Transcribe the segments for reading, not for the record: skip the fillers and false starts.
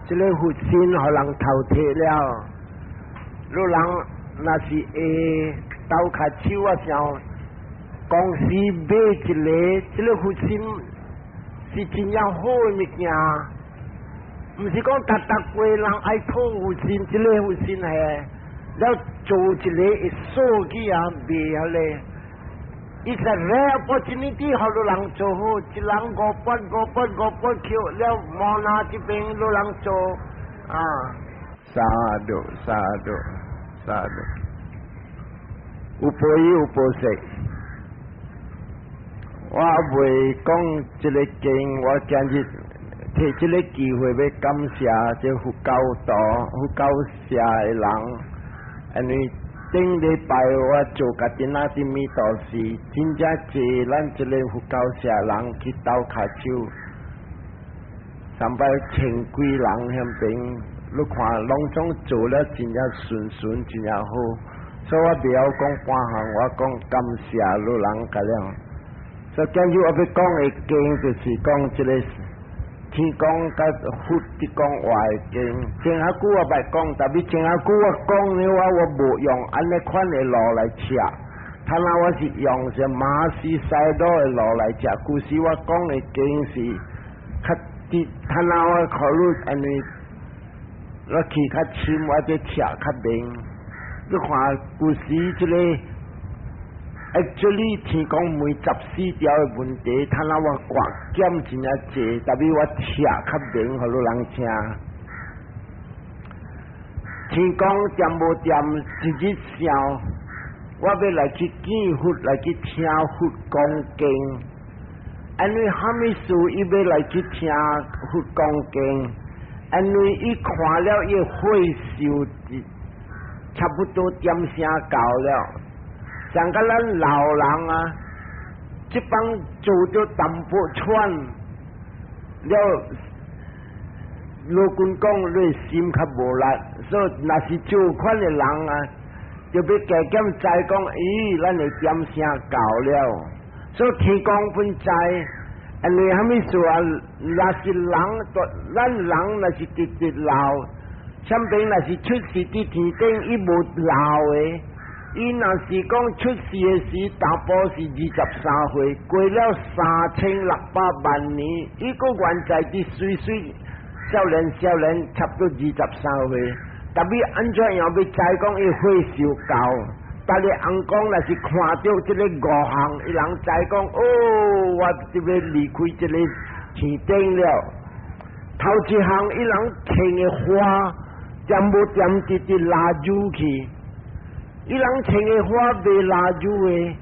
這个佛身予人偷提了，你人若是會鬥跤手啊時候，公司買一个，這个佛身是真正好的物件，毋是講逐逐個人愛討佛身，這个佛身係了做一个會鎖起啊賣遐咧。It's a rare opportunity，予你人做好，一人五百五百五百扣了，無拿這邊你人做啊。 Sadhu sadhu sadhu，有報有報識。我未講這个經，我今日提這个機會欲感謝這佛教徒、佛教社的人，因為頂禮拜我做家己那啲彌陀寺，真正濟咱這个佛教社人去鬥跤手，上擺千幾人遐邊，你看攏總做了真正順順，真正好，所以我袂曉講半項，我講感謝你人甲了。所以今日我欲講的經就是講這个天公佮佛佇講話的經。前較久我捌講，但是前較久我講的話我無用按呢款的路來切，他那我是用是馬戲賽多的路來切。舊時我講的經是較佇，他那我考慮按呢，我去較深，我這切較明。你看舊時這个。Actually 天公問十四條的問題，他那我割減真正濟，但是我聽較明，予你人聽。天公恬無恬一日想，我欲來去見佛，來去聽佛講經。因為蝦米事伊欲來去聽佛講經？因為伊看了伊歲數，差不多點聲到了。像個咱老人啊，這幫做咗淡薄喘了，老君講你心較無力，所以若是這款的人啊，就欲加減知講，咦，咱的點聲到了，所以天公本知，因為蝦米事啊？若是人，咱人若是直直老，啥邊若是出世佇天頂，伊無老的。伊若是講出世的時，大波是23歲，過了3600萬年，伊閣原在佇水水少年少年，差不多二十三歲。但欲按怎樣欲知講伊歲數到？但是翁公若是看著這个五項，伊人知講哦，我就欲離開這个天頂了。頭一項，伊人穿的花，恬無恬直直拉入去。伊人穿的花袂拉住的，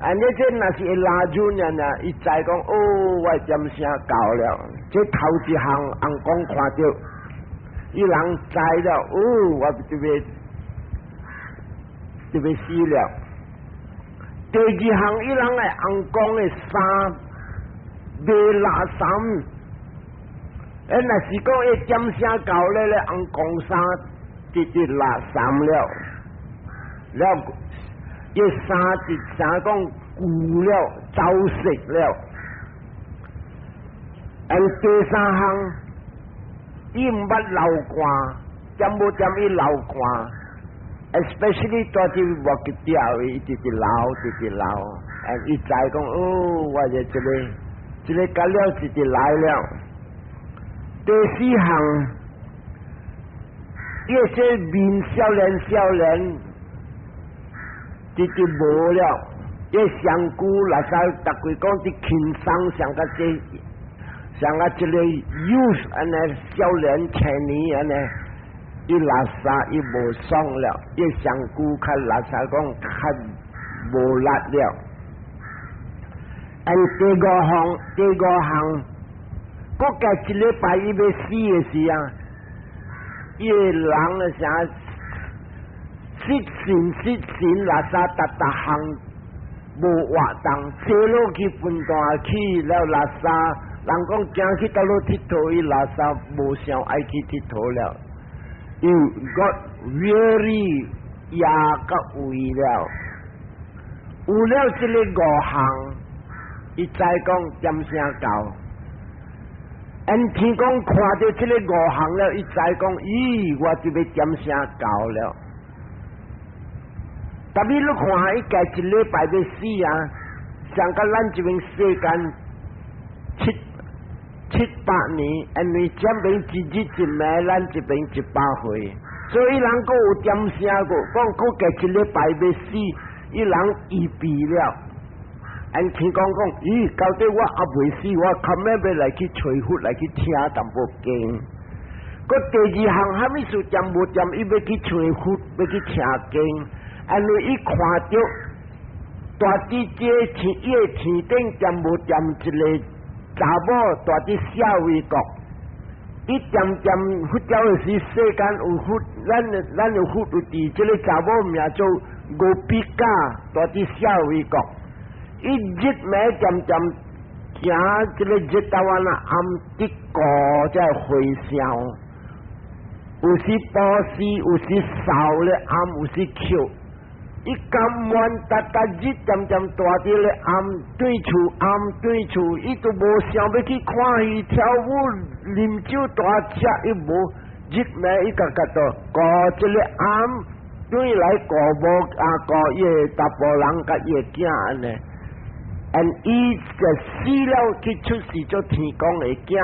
啊！你這若是會拉住爾爾，伊知講哦，我點聲到了。這頭一項翁公看著，伊人知了，哦，我就欲死了。第二項，伊人的翁公的衫袂垃衫，欸，若是講伊點聲到咧咧，翁公衫直直垃衫了。了，伊衫一衫講舊了，走色了。按第三項，伊毋捌流汗，恬無恬伊流汗，especially 住佇木吉調，伊直直流，直直流。按伊知講哦，我這這个，這个甲了直直來了。第四項，伊這面少年少年，直直無了，這身軀垃圾，逐句講佇輕鬆上較這，像啊這个 youth 按呢少年青年按呢，伊垃圾伊無爽了，伊身軀較垃圾講較無力了。按第五項，第五項，閣加一禮拜伊欲死的時啊，伊个人的啥？失神失神，垃圾逐逐項無活動，坐落去分大去了垃圾，人講行去佗落𨑨迌，伊垃圾無想愛去𨑨迌了，又 got weary 也較為了，有了這个五項，伊知講點聲到， And 天公看著這個五項了，伊知講，咦，我就欲點聲到了。特別你看，伊過一禮拜欲死啊，像佮咱這邊世間七百年，因為這邊一日一暝，咱這邊100歲，所以人閣有點聲過，講閣過一禮拜欲死，伊人預備了。按天公講，咦，到底我猶未死，我較尾欲來去揣佛，來去聽淡薄經。閣第二項，啥物事恬無恬，伊欲去揣佛，欲去聽經。因為伊看著蹛佇這天，伊的天頂恬無恬一个查某蹛佇舍衛國。伊恬恬佛教的時，世間有佛，咱有佛有佇這个查某名做五比嘎，蹛佇舍衛國。伊日暝恬恬行這个日頭灣啊，暗佇顧這和尚，有時布施，有時掃咧暗，有時捡。伊甘願逐逐日恬恬蹛佇咧暗對厝，暗對厝，伊都無想欲去看戲、跳舞、啉酒、大食，伊無日暝伊家家都顧這个暗對來顧某啊顧伊的查埔人佮伊的囝按呢。And 伊就死了去出世做天公的囝，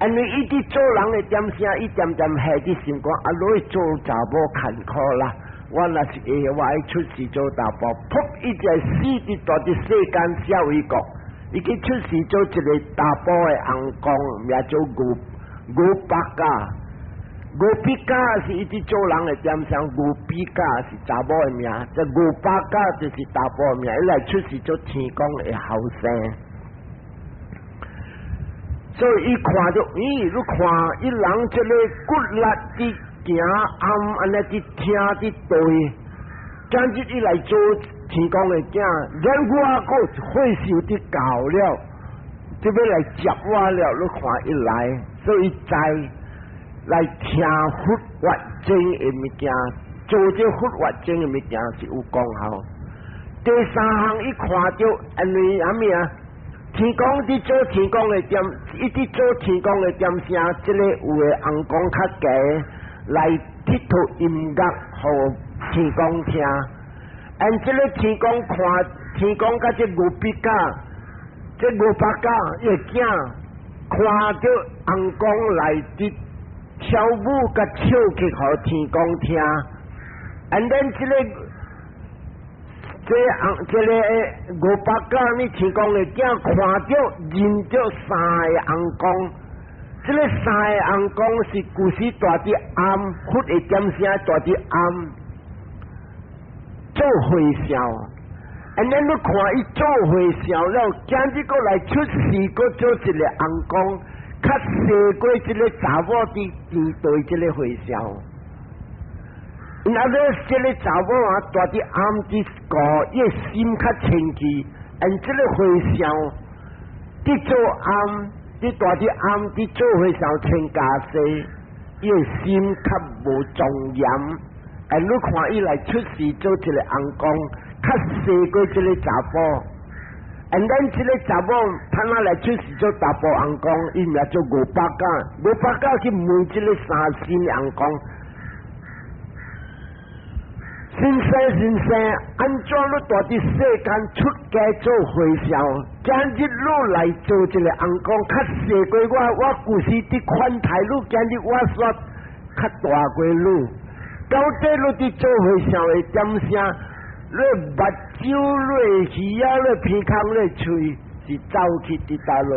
因為伊佇做人的點聲，伊恬恬下佇心肝，啊，落去做查某艱苦啦。我若是會，我愛出世做查埔，噗！伊就死佇蹛佇世間舍衛國，伊去出世做一个查埔的尪公，名做五百家。五比嘎是伊佇做人的點聲，五比嘎是查某的名，這五百家就是查埔的名，伊來出世做天公的後生。所以伊看著，咦？你看伊人這个骨力佇行暗按呢佇聽佇對，今日伊來做天公的囝，連我閣歲數佇到了，就欲來接我了。你看伊來，所以知來聽佛法經的物件，做這佛法經的物件是有功效。第三項，伊看著，因為啥物啊？天公佇做天公的點，伊佇做天公的點聲，這个有的尪公較低來鐵佗音樂予天公聽。And 這个天公看天公佮這五比甲，這五百家伊的囝看著尪公來佇跳舞佮唱曲予天公聽。And then 這个。這尪這个五百家呢，天公的囝看著認著三个尪公，這个三个尪公是舊時蹛佇暗佛的點聲，蹛佇暗做和尚。And then 你看伊做和尚了，今日閣來出世，閣做一个尪公，較細過這个查某佇面對這个和尚。那個這个查某啊，蹛佇暗佇顧，伊的心較清氣。And 這个和尚佇做暗，佇蹛佇暗佇做和尚穿袈裟，伊的心較無莊嚴。And 你看伊來出世做一个尪公，較細過這个查埔。And 咱這个查某，他若來出世做查埔尪公，伊名做五百家，五百家去問這个三新尪公。先生先生，按怎你蹛佇世間出家做和尚，今日你來做一个尪公，較細過我，我舊時佇款待你，今日我煞較大過你。到底你佇做和尚的點聲？你目睭、你的耳仔、你鼻孔、你喙是走去佇佗落？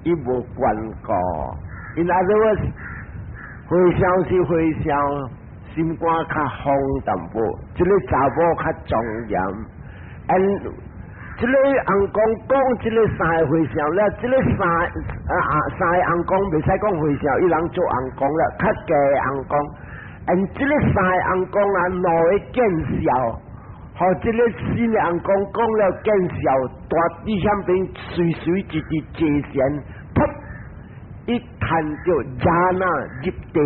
伊無關顧。因阿說和尚是和尚。心肝較放淡薄，這个查某較莊嚴。And 這个尪公講這个三个和尚了，這个三个尪公袂使講和尚，伊人做尪公了，較低尪公。And 這个三个尪公啊，兩个見笑，予這个新的尪公講了見笑，蹛佇遐邊隨隨一直坐禪，噗，伊趁著禪那入定。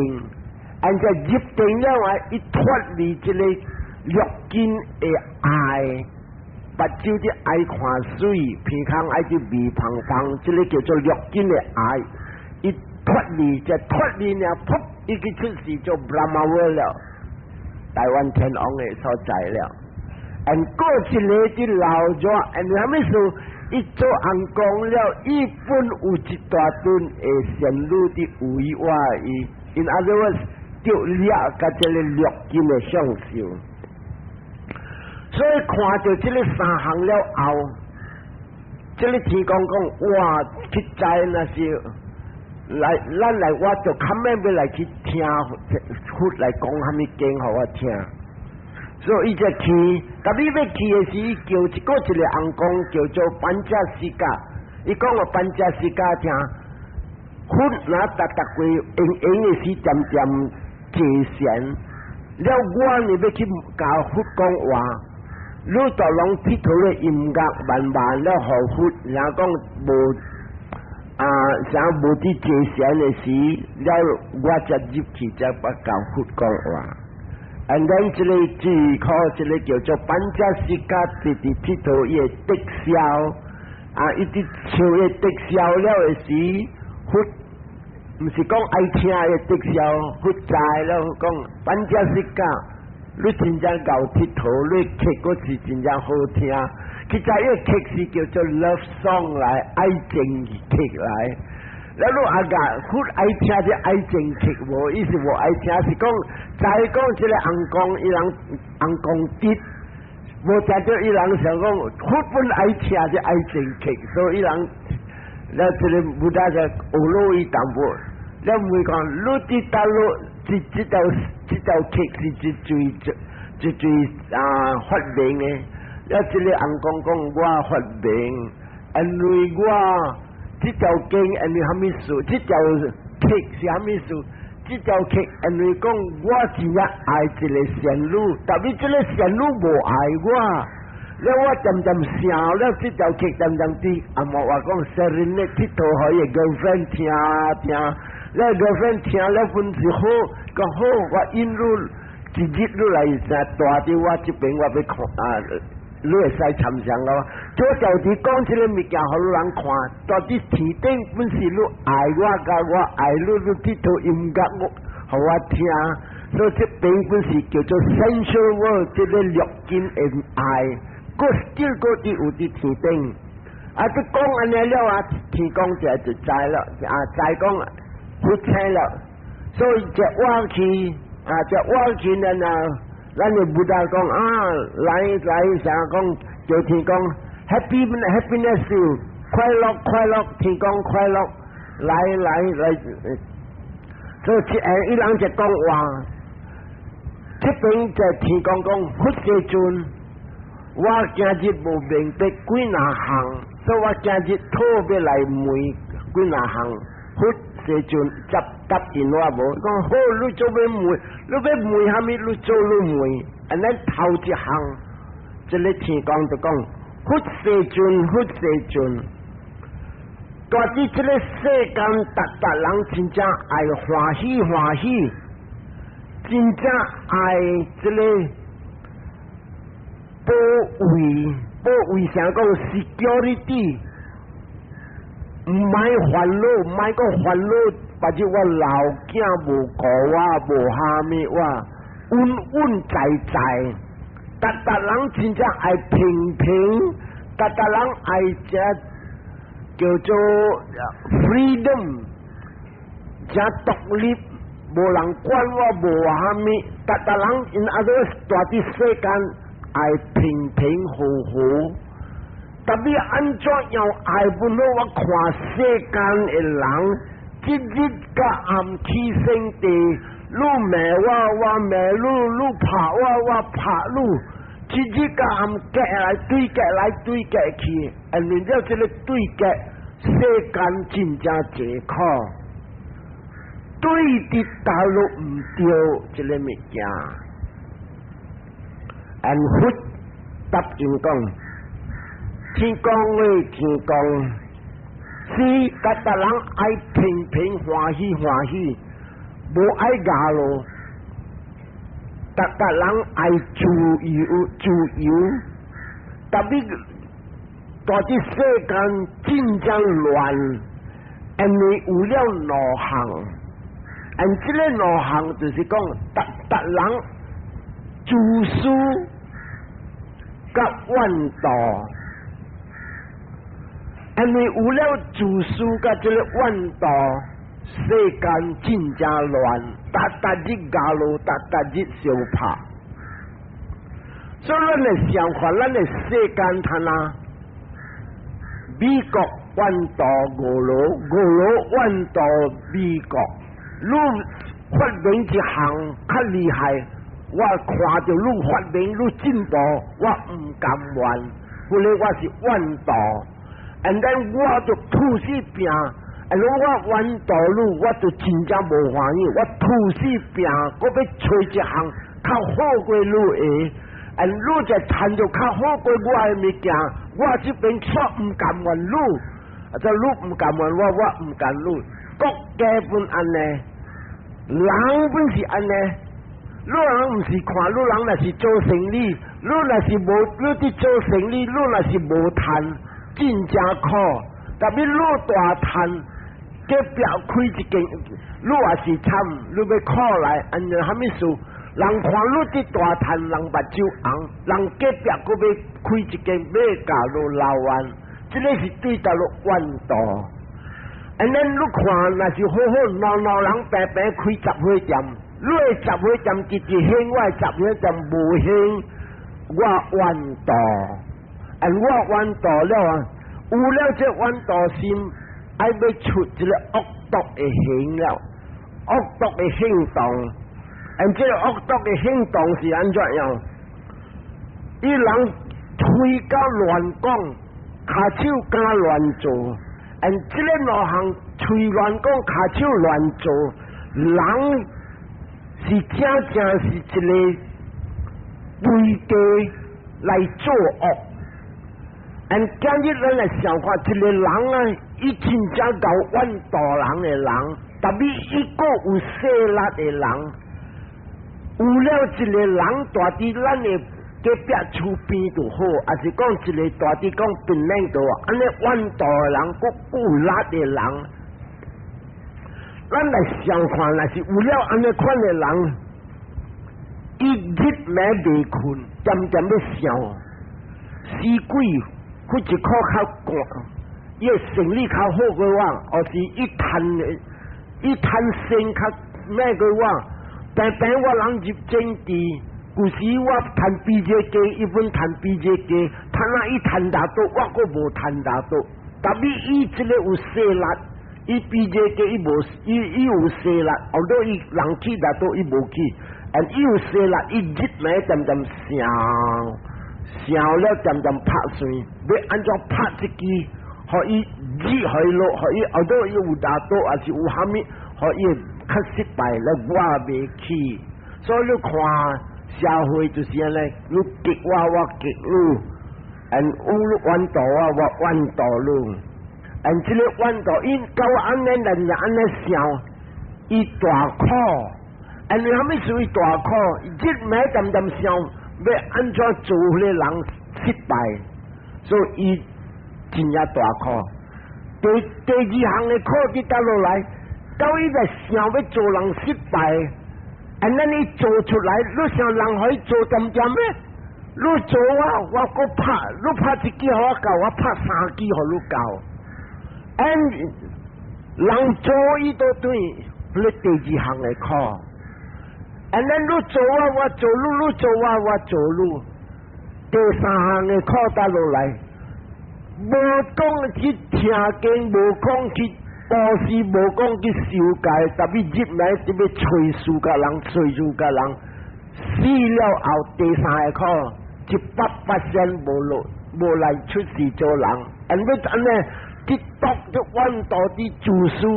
按這入定了啊，伊脫離這个六根的愛，目睭佇愛看媠，鼻孔愛去味芳芳，這个叫做六根的愛。脫離就脫離呢，噗，伊去出世做 Brahma 了，大梵天王的所在了。And 過一个佇老咗，and 啥物事？伊做尪公了，伊本有一大陣的仙女佇圍倚伊，in other words，得掠佮這个六根的享受。所以看著這个三項了後，這个天公講，哇，去知若是來，咱來我就較免欲來去聽佛來講啥物經予我聽。所以伊就去，特別欲去的時，伊叫一個一個尪公叫做班遮斯迦。伊講予班遮斯迦聽，佛若逐逐過閒閒的時，恬恬坐禪。了我呢欲去共佛講話，你就攏鐵佗的音樂慢慢了予佛，然後講無啊，啥無佇坐禪的時，了我才入去，才捌共佛講話。And then 這个智可，這个叫做班遮斯迦，直直鐵佗伊會得笑，啊，伊佇笑伊得笑了的時，佛毋是講愛聽伊得笑，佛知了講班遮斯迦，你真正𠢕鐵佗，你曲閣是真正好聽。其實伊個曲是叫做 love song 來，愛情曲來。了你阿個佛愛聽這愛情曲無？伊是無愛聽，是講知講這个尪公，伊人尪公直，無聽著伊人想講佛本愛聽這愛情曲，所以伊人了這个 Buddha 就學落伊淡薄，了問講你佇佗落這條曲是一最最最啊發明的，了這个尪公講我發明，因為我這條經因為啥物事？這條曲是啥物事？這條曲因為講我真正愛一个仙女，但是這个仙女無愛我，了我恬恬想了這條曲恬恬佇阿莫話講 serenade 鐵佗予伊 girlfriend 聽聽，了 girlfriend 聽了本是好，講好我引你一日你來蹛佇我這邊，我欲看啊。你會使參詳我，做就佇講這个物件，予你人看，到底天頂本是你愛我，佮我愛你，你鐵佗音樂我，予我聽，所以這邊本是叫做 sensual world，這个六根的愛，閣still閣佇有佇天頂。啊，這講按呢了啊，天公就就知了，啊，知講佛聽了，所以就往去，啊，就往去了呢。咱的 Buddha 講啊，來來啥講，就天講 happy happiness 快樂快樂，天講快樂，來來來，所以伊人就講話，這邊就天公講佛世尊，我今日無明白幾若項，所以我今日特別來問幾若項，佛世尊接答應我無？講好，你做欲問，你欲問啥物？你做你問，按呢頭一項，這个天公就講佛世尊，佛世尊，蹛佇這个世間，逐逐人真正愛歡喜歡喜，真正愛這个保衛保衛，啥講 security，毋愛煩惱，毋愛講煩惱，或者我老囝無顧我，無蝦米我，穩穩在在，逐逐人真正愛平平，逐逐人愛這叫做 freedom，正獨立，無人管我，無蝦米，逐逐人 in other words 蹛佇世間愛平平和和。特別按怎樣愛不落？我看世間的人，一日佮暗起生地，你罵我，我罵你，你拍我，我拍你，一日佮暗結來對決來對決去，因為了這个對決，世間真正濟苦，對佇大陸毋對這个物件，按佛答應講。天公喂天公，是逐逐人愛平平歡喜歡喜，無愛咬咯。逐逐人愛自由自由，特別蹛佇世間真正亂，因為有了兩項，and 這个兩項就是講，逐逐人自私佮怨妒，因為有了自私佮這个怨妒，世間真正亂，逐逐日咬路，逐逐日相拍。所以咱的想法，咱的世間睇啊，美國怨妒俄羅，俄羅怨妒美國。你發明一項較厲害，我看著你發明你進步，我毋甘願，或者我是怨妒，and then 我就吐死拚，and 我怨妒你，我就真正無歡喜，我吐死拚，閣欲揣一項較好過你的。and 你就趁著較好過我的物件，我這邊卻毋甘願你，啊！這你毋甘願我，我毋甘你，國家本按呢，人本是按呢，你人毋是看你人若是做生意，你若是無你佇做生意，你若是無趁，真正苦。特別你大趁，隔壁開一間，你也是慘，你欲苦來，按呢蝦米事？人看你佇大趁，人目睭紅，人隔壁閣欲開一間欲共你撈完，這个是對大陸怨妒。And then 你看，若是好好兩兩人平平開雜貨店，你的雜貨店直直興，我的雜貨店無興，我怨妒。and 我怨妒了啊，有了這怨妒心，愛欲出這个惡毒的行了，惡毒的行動。and 這个惡毒的行動是按怎樣？伊人喙敢亂講，跤手敢亂做，and 這个兩項喙亂講，跤手亂做，人是真正是一个背地來做惡。and 今日咱來想看，一个人啊，伊真正𠢕怨妒人的人，特別伊閣有勢力的人。有了一个人蹛佇咱的隔壁厝邊就好，抑是講一个蹛佇講檳榔度，按呢怨妒的人，閣有力的人，咱來想看，若是有了按呢款的人，伊日暝袂睏，恬恬欲想，死鬼，彼一箍較懸，伊的生理較好過我，抑是伊趁錢較咩過我。平平我人入政治，舊時我趁比這低，伊本趁比這低，趁啊伊趁拿督，我閣無趁拿督。特別伊這个有勢力，伊比這低，伊無伊伊有勢力，後頭伊人去拿督，伊無去，and 伊有勢力，伊日暝恬恬想，想了恬恬拍算，欲按怎拍這支，予伊日予伊落，予伊後頭伊有拿督，抑是有蝦米，予伊較失敗咧，我袂去，所以你看社會就是按呢，你激我，我激你，and 有你怨妒我，我怨妒你，and 這个怨妒，伊到按呢人就按呢想，伊大苦，and 蝦米屬於大苦？日暝恬恬想，欲按怎做彼个人失敗，所以伊真正大苦。第二項的苦佇佗落來？到伊在想欲做人失敗，and 咱伊做出來，你想人可以做恬恬咩？你做我，我閣拍，你拍一支予我𠢕，我拍三支予你𠢕。and 人做伊都對，彼第二項的苦。and 咱你做我，我做你，你做我，我做你。第三項的苦佗落來，無講去聽經，無講去布施，無講去受戒，特別入來特別揣事共人，揣事共人，死了後第三个苦，100%無落無來出世做人，因為按呢，佇毒佇怨妒佇自私，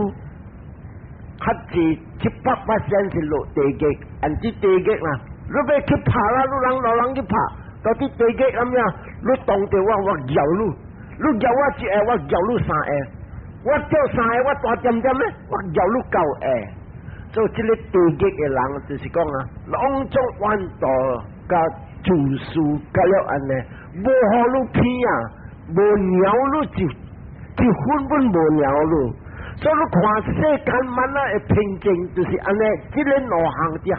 較濟100%是落地獄，按佇地獄啦，你欲去拍啦，你人老人去拍，到佇地獄咁樣，你當著我，我咬你，你咬我一下，我咬你三下。我叫三下，我大點點咧，我咬你九下。所以這个地獄的人就是講啊，攏總怨妒佮自私佮了按呢，無予你偏啊，無鳥你就就根本無鳥你。所以你看世間慢仔會平靜，就是按呢，這个兩項之下，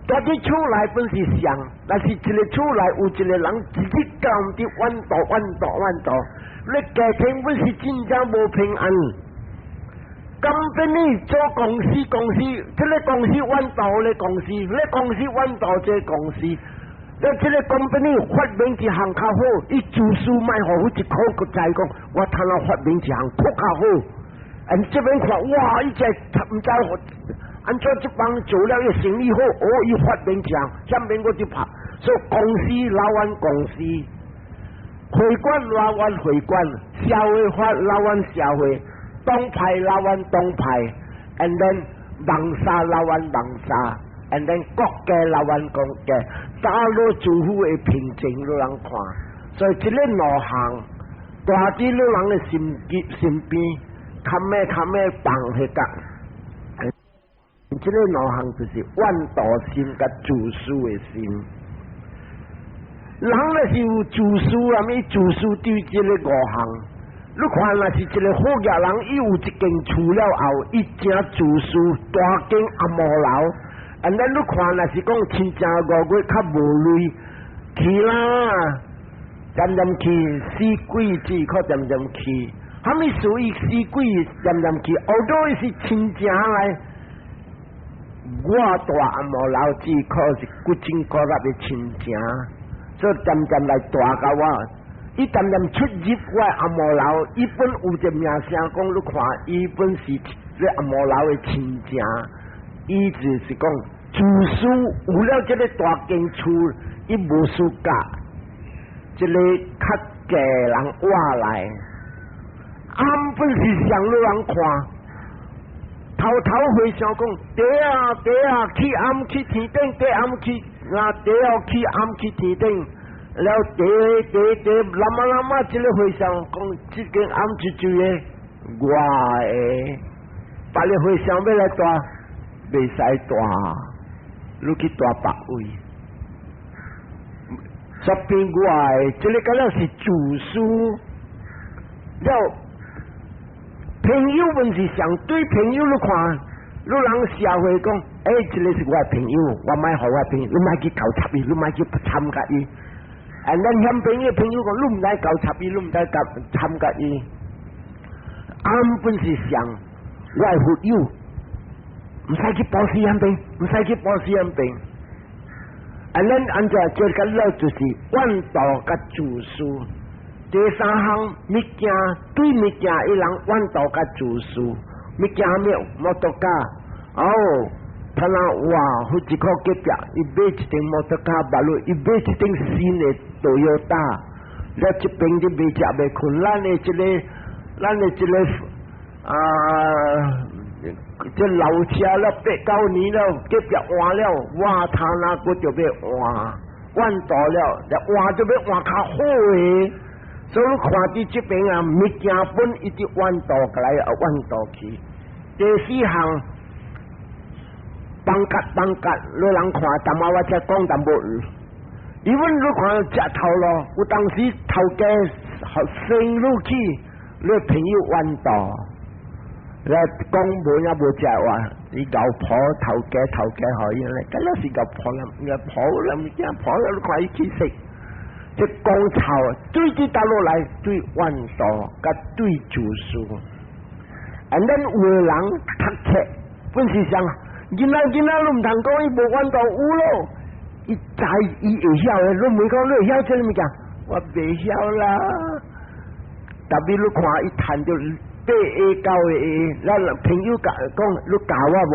蹛佇厝內本是相，但是一个厝內有一个人一直講佇怨妒怨妒怨妒，你家庭本是真正無平安。company 做公司公司，這个公司怨妒彼个公司，彼个公司怨妒這个公司。你這个 company 發明一項較好，伊自私莫予好一箍閣知講，我通啊發明一項閣較好。嗯，這邊看哇，伊這毋知按怎這幫做了伊生意好，哦，伊發明一項，下面我就拍。所以公司老怨公司，會館老怨會館，社會法老怨社會，黨派老怨黨派，and then 網沙老怨網沙，and then 國家老怨國家，打落政府的平靜，予人看。所以這个兩項，蹛佇予人的心結身邊，較咩較咩放彼個。這个兩項就是怨妒心佮自私的心。人若是有自私啊，物自私對這个五項。你看，若是一个好額人，伊有一間厝了後，伊誠自私，大間頷毛樓。And then 你看，若是講親像5月較無鐳去啦，漸漸去死鬼子可漸漸去，啥物事伊死鬼漸漸去，後頭伊是親情來。我蹛頷毛樓只可是骨筋骨力的親情，所以漸漸來蹛共我。伊漸漸出入我頷毛樓，伊本有一個名聲講，你看伊本是這頷毛樓的親情，伊就是講自私有了這个大間厝，伊無輸甲這个較低人活來，暗本是上予人看，頭頭回想講，地啊地啊去暗去天頂，地暗去啊地哦去暗去天頂。了地地地，那麼那麼，這个和尚講，這間暗一住的，我的，別个和尚欲來蹛，袂使蹛，你去蹛別位。這邊我的，這个敢若是自私。了，朋友們是相對朋友，你看，你人社會講，欸，這个是我的朋友，我莫予我的朋友，你莫去𠢕插伊，你莫去參佮伊。啊，咱嫌朋友朋友講，你毋知𠢕插伊，你毋知𠢕參佮伊。暗本是想我的佛友，毋使去布施遐邊，毋使去布施遐邊。啊，咱按怎做個了就是怨妒佮自私。第三項物件對物件，伊人怨妒佮自私，物件咩摩托卡哦。他那哇，好一箍隔壁，伊買一頂摩托卡，馬路伊買一頂新的 Toyota，了這邊就袂食袂睏，咱的這个，咱的這个啊，這老車了八九年了，隔壁換了，哇，他那閣就欲換，怨妒了，換就欲換較好的，所以你看佇這邊啊，物件本一直怨妒過來，怨妒去。第四項。放格放格，你人看，淡仔我才講淡薄。因為你看食頭路，有當時頭家生入去，你朋友怨妒，來講無影無食話，你𠢕婆頭家頭家予伊咧，敢若是𠢕婆啦，𠢕婆啦物件婆啦，你看伊去食，這講臭對佇倒落來對怨妒，佮對自私。And then 有的人讀冊，本是想。囡仔囡仔，你毋通講伊無怨妒有咯，伊知伊會曉的，你問講你會曉這个物件，我袂曉啦。特別你看伊趁著八 A 九個 A，咱朋友教講你教我無？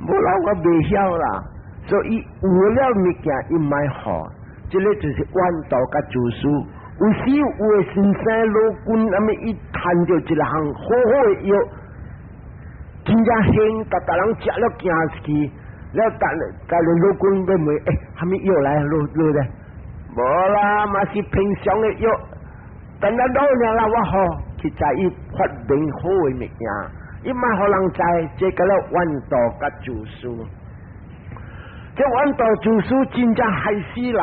無啦，我袂曉啦。所以有了物件伊莫予，這个就是怨妒佮自私。有時有的先生老君，啥物伊趁著一項好好的藥。真正興，逐逐人食了驚去，了逐逐個老君欲問，欸，啥物藥來？落落咧？無啦，嘛是平常的藥。等咱老爾啦，我予去知伊發明好的物件，伊莫予人知，這叫做怨妒佮自私。這怨妒自私真正害死人。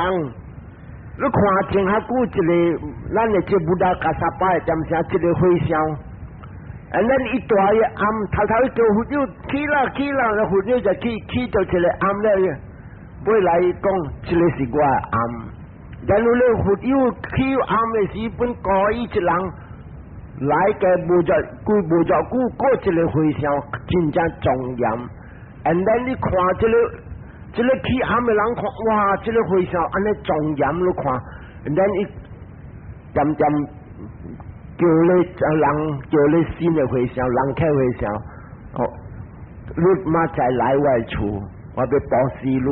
你看前較久一个，咱的這 Buddha Kassapa 的點聲，這个和尚。And then 伊蹛伊庵，頭頭叫佛友起啦起啦，佛友就去去到一个庵了，尾來講這个是我的庵。然後咧佛友去庵的時，本高伊一人來個無偌久無偌久，閣一个和尚真正莊嚴。And then 你看這个這个去庵的人看，哇！這个和尚按呢莊嚴，你看，and then 伊漸漸叫咧人叫咧新的和尚，人客和尚，哦，你明仔來我的厝，我欲布施你。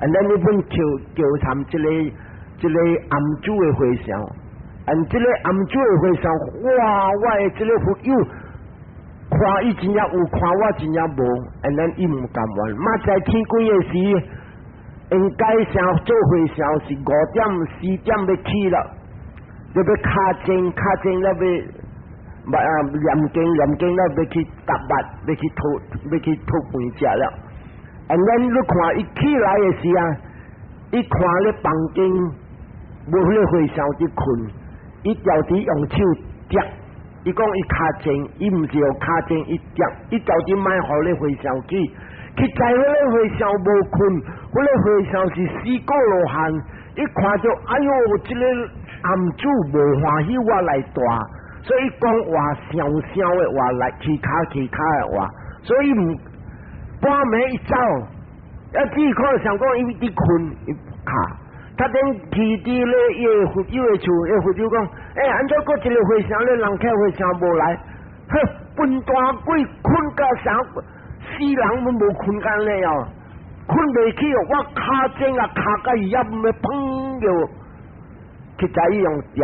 And then 你本叫叫參這個庵主的和尚，and 這個庵主的和尚，哇！我的這个佛友看伊真正有，看我真正無，and then 伊毋甘願。明仔天光的時，應該想做和尚是5點4點欲起了。就欲敲鐘，敲鐘了欲啊念經，念經了欲去搭肉，欲去討，欲去討飯食了。And then 你看伊起來的時啊，伊看咧房間無彼个和尚佇睏，伊著佇用手夾，伊講伊敲鐘，伊毋是用敲鐘，伊夾，伊著佇莫予咧和尚起，去知彼个和尚無睏，彼个和尚是四果羅漢，伊看著哎喲，這个庵主無歡喜我來蹛，所以講話聲聲的話來起跤起跤的話，所以毋半暝伊走，啊只可能想講伊佇睏伊敲，他等去佇咧伊个佛友的厝，伊佛友講，欸，按怎閣一个和尚咧人客和尚無來？哼，笨蛋鬼睏甲啥？死人攏無睏甲按呢哦，睏袂起哦，我敲鐘啊敲甲伊也毋會砰著。去知伊用食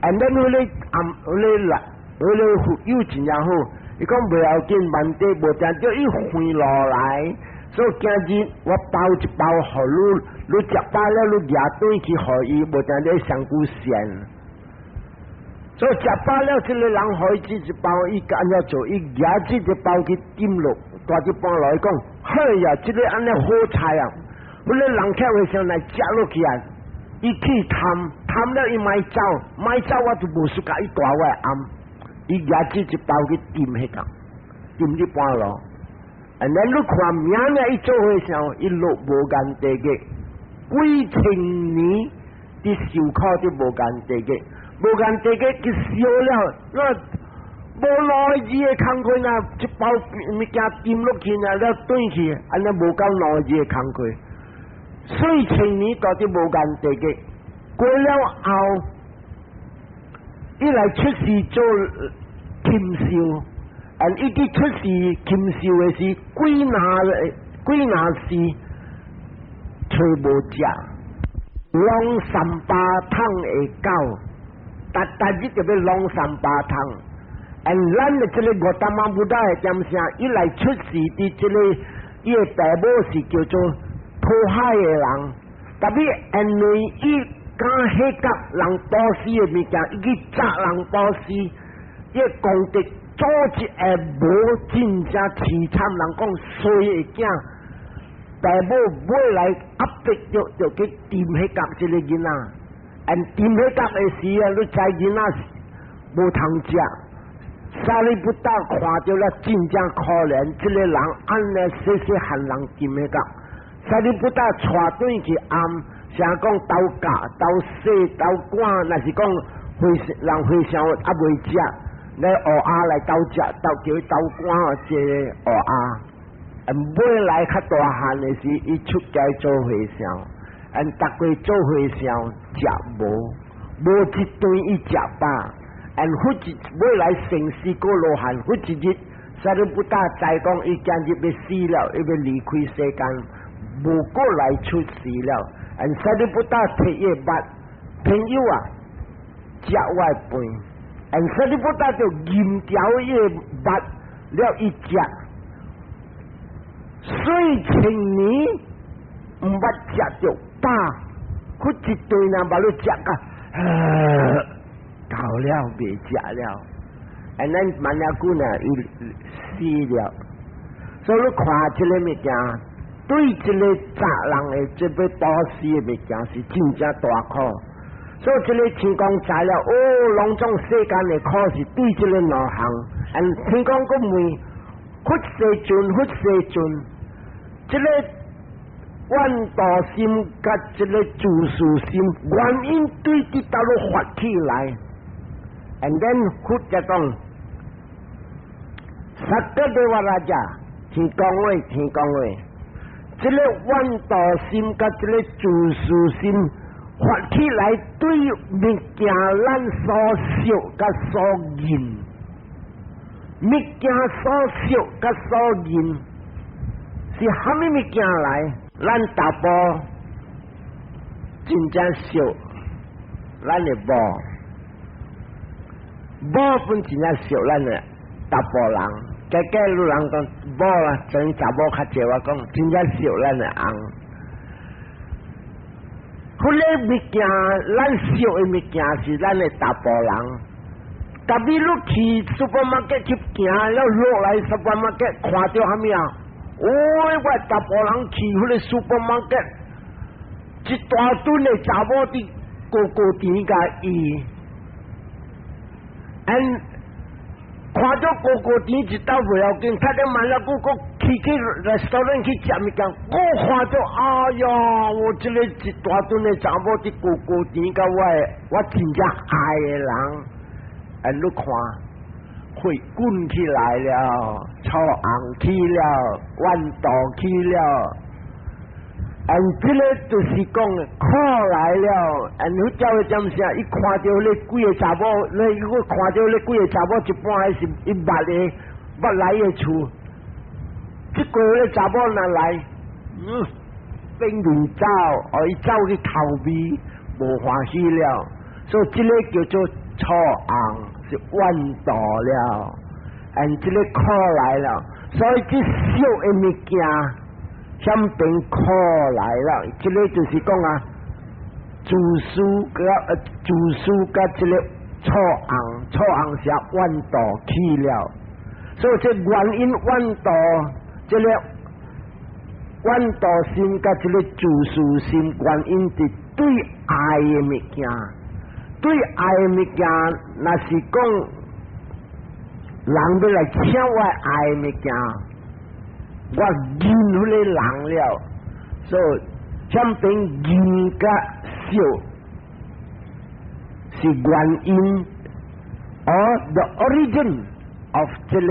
，and then 彼个暗彼个來，彼个佛友真正好，伊講袂要緊，萬地無定著伊回落來，所以今日我包一包予你，你食飽了，你舉轉去予伊，無定著上久善。所以食飽了，這个人予伊這一包，伊按怎做？伊舉這一包去點落，蹛一半落，伊講：嘿呀，這个按呢好菜啊！彼个人客和尚來食落去啊！伊去貪，貪了伊莫走，莫走我就無輸共伊蹛我的庵。伊舉這一包去點彼個，點一半路。And then 你看明明伊做和尚，伊落無間地獄，幾千年佇受苦佇無間地獄，無間地獄去燒了，那無2日的工課啊，一包物件點落去啊，了轉去，按呢無夠2日的工課。四千年蹛佇無間地獄，過了後，伊來出世做禽獸，and 伊佇出世禽獸的時，幾若幾若世揣無食，攏三巴桶的狗，逐逐日就欲攏三巴桶。and 咱的這个 Gotama Buddha 的點聲，伊來出世佇這个伊的爸母是叫做討海的人，特別因為伊敢彼角人布施的物件，伊去詐人布施，伊的功德做一个無真正淒慘，人講衰的囝，爸母尾來壓迫著，就去沉彼角這个囡仔，and 沉彼角的時啊，你知囡仔無通食。Sariputta 看著了真正可憐，這个人按呢細細漢人沉彼角。Sariputta 帶轉去庵，啥講鬥教、鬥洗、鬥趕，若是講和人和尚猶未食，來烏鴉來鬥食，鬥叫伊鬥趕這個烏鴉。尾來較大漢的時，伊出家做和尚，and 逐過做和尚食無，無一頓伊食飽。and 佛一尾來成四果羅漢，佛一日 Sariputta 知講伊今日欲死了，伊欲離開世間，無過來出世了。and Sariputta 提伊肉，朋友啊，食我的飯。and Sariputta 就飲掉伊的肉了，伊食。四千年毋捌食著飽，佢一頓啊，把你食甲，夠了，袂食了。and 咱萬了久呢，伊死了。所以你看這个物件，對這个責人的這欲布施的物件是真正大苦。所以這个天公知了，哦，攏總世間的苦是對這个兩項。嗯，天公閣問佛世尊，佛世尊，這个怨妒心佮這个自私心，原因對佇佗落發起來？And then 佛就講，Sakka Devaraja，天公話，天公話，這个怨妒心佮這个自私心發起來，對物件咱所惜佮所認，物件所惜佮所認是蝦米物件來？咱查埔真正惜咱的某，某本真正惜咱的查埔人，加加女人講某啦，真查某較濟，我講真正惜咱的翁。彼个物件，咱惜的物件是咱的查埔人。特別你去 supermarket 去行了落來 supermarket 看著蝦米啊？哦，我查埔人去彼个 supermarket，一大堆的查某佇高高甜共伊，and 看著高高甜一道袂要緊，較點慢了，閣閣去去 restaurant 去食物件，閣看著，哎呀，我這个一大堆的查某佇高高甜佮我的，我真正愛的人，and 你看，血滾起來了，醋紅起了，怨妒起了，and 這个就是講苦來了，and 你叫伊點啥？伊看著彼幾个查某，你如果看著彼幾个查某，一般還是伊捌的，捌來的厝，這個彼查某若來，變面走，予伊走去逃避，無歡喜了，所以這个叫做醋紅，是怨妒了，and 這个苦來了，所以這惜的物件，顯變苦來了。這个就是講啊，自私佮這个醋紅，醋紅是怨妒起了，所以這原因怨妒，這个怨妒心佮這个自私心，原因佇對愛的物件。對愛的物件，若是講人欲來搶我愛的物件，我恨彼个人了，所以顯變恨佮惜是原因，or the origin of 這个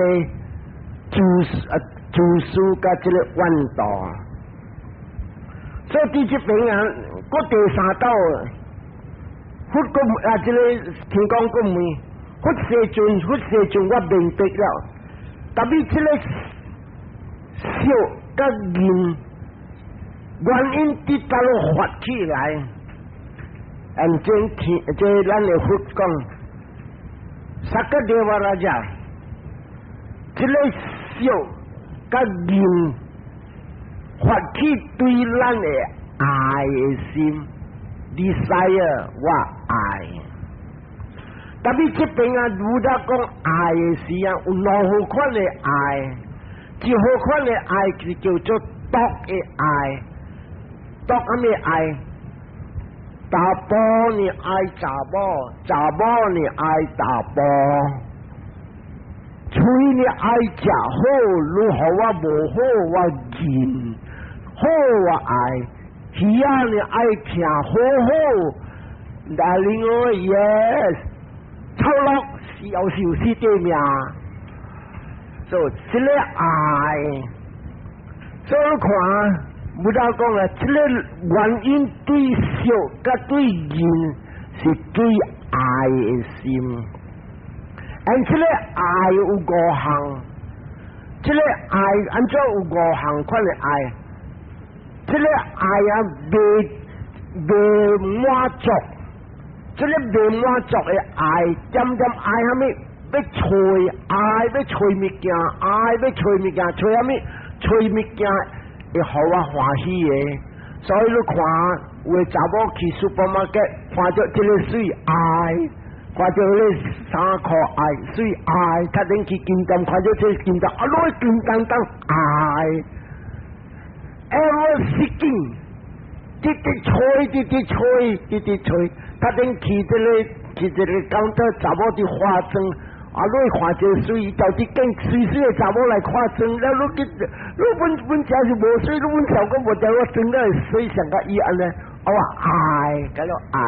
自私佮這个怨妒。所以佇這邊啊，閣第三道。佛閣啊，這个天公閣問佛世尊，佛世尊，我明白了。特別這个惜佮恨，原因佇佗落發起來？and 這天這咱的佛講，Sakka Devaraja，這个惜佮恨發起對咱的愛的心，desire 我愛。特別這邊啊，儒家講愛的時啊，有兩好款的愛，一好款的愛是叫做毒的愛，毒啥物愛？查埔呢愛查某，查某呢愛查埔，喙呢愛食好，你予我無好我恨，好我愛，耳仔呢愛聽好好，darling 哦 yes，臭落是有時有死對命，所以這个愛，所以你看，無得講啊，這个原因對惜佮對恨是對愛的心，and 這个愛有五項，這个愛按怎有五項款的愛？這个愛啊，袂袂滿足，這个袂滿足的愛，點點愛啥物？欲揣愛，欲揣物件，愛欲揣物件，揣啥物？揣物件會予我歡喜的，所以你看，有的查某去 supermarket，看著這个媠愛，看著彼个衫褲愛媠愛，較頂去金店看著這个金店，啊，攏金當當愛，ever seeking，直直揣，直直揣，直直揣。他頂去這個講到查某佇化妝，啊，你看這水，到底見水水的查某來化妝，了你去，你本本正是無水，你本調講無調我妝了會水上甲伊按呢，我話愛，叫做愛。